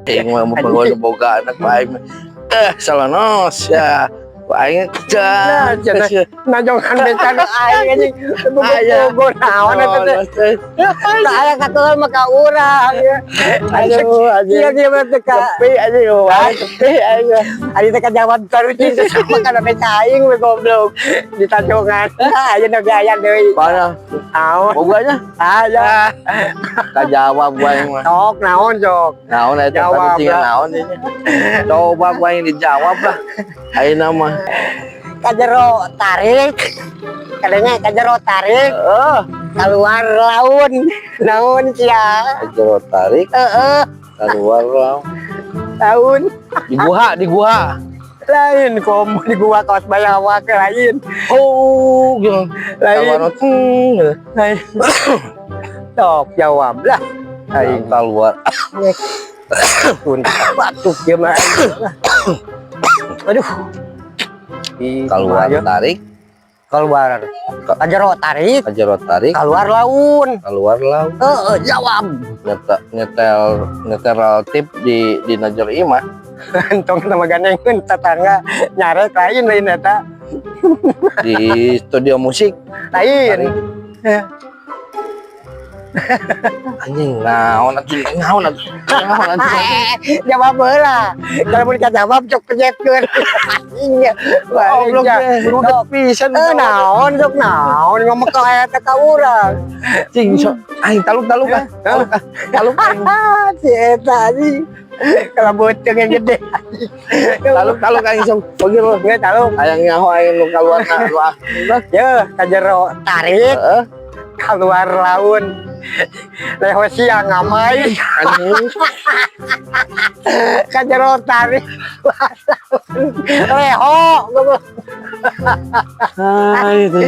Aing mah mau boga anak mah aing mah. Eh, salonos ya. Aing Nah, cenah. Najongan becan aing anjing. Aya. Bogo naon eta teh. Tah aya katulan mah ka urang ya. Aduh, anjing. Iya iya mah teh ka. Sepi anjing, aing sepi aing. Ari teh kajawab tarucing sama kana beca aing we goblok. Di tajongan. Aya nu gaya deui. Mana? Naon? Boganya? Aya. Kajawab gua aing mah. Sok naon sok. Naon eta Jawab tarucingan lah. Naon ini? Coba gua yang dijawab lah. Ayeuna mah. Kajero tarik. Kadangnya kajero tarik Eh, keluar laun. Naon sia? Kajero tarik Heeh, keluar laun. Laun. Di gua, di gua. Lain komo di gua kaos bayawak lain. Oh, gitu. Lain. Keluar gitu. Lain. Sok jawab lah. Aing keluar. Pun batuk dia mah. Aduh. Ih, Keluar kumaha ya? Tarik, Keluar. Kajero tarik, kajero tarik, keluar laun. Keluar laun. Heeh, jawab. Nyetel nyetel nyetel tip di najer imah. Entong sama gandengeun tetangga nyarek lain lain eta. Di studio musik. Lain. Anjing, naon atuh, naon atuh, naon atuh? Jawab heula. Kalau mun jawab cok penyetkeun. Anjing. Goblok teh, rudet pisan. Eh, naon sok naon ngomong ka eta ka urang. Cing sok aing taluk taluk ah, taluk ah, taluk aing. Si eta anjing. Kalau beuteung yang gede. Taluk taluk aing sok pergi lo. Nggak taluk. Hayang nyaho aing nu kaluarna lu ah. Ya, kajero tarik Heeh. keluar laun. Leho siang ngamai. Anjing. Kajero tarik keluar laun. Leho. Hai itu.